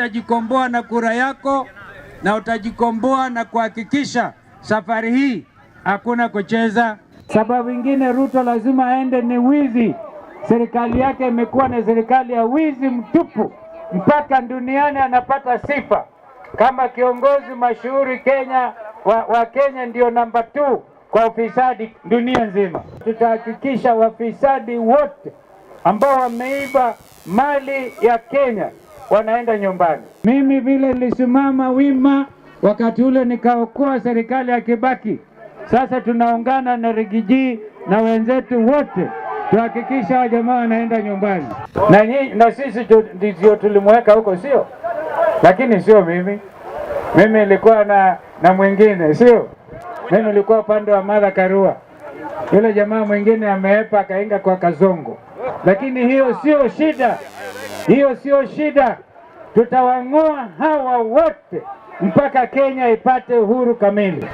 utajikomboa na kura yako na utajikomboa na kuhakikisha safari hii hakuna kucheza. Sababu ingine Ruto lazima aende ni wizi. Serikali yake imekuwa ni serikali ya wizi mtupu, mpaka duniani anapata sifa kama kiongozi mashuhuri Kenya wa Kenya ndio namba 2 kwa ufisadi dunia nzima. Tutahakikisha wafisadi wote ambao wameiba mali ya Kenya wanaenda nyumbani. Mimi vile nilisimama wima wakati ule nikaokoa serikali ya Kibaki. Sasa tunaungana na Riggy G na wenzetu wote tuhakikisha wa jamaa wanaenda nyumbani. Na sisi ndio tulimweka huko, sio? Lakini sio mimi. Mimi nilikuwa na mwingine, sio? Mimi nilikuwa upande wa Martha Karua. Yule jamaa mwingine ameepa akainga kwa Kasongo. Lakini hiyo sio shida, hiyo sio shida. Tutawang'oa hawa wote mpaka Kenya ipate uhuru kamili.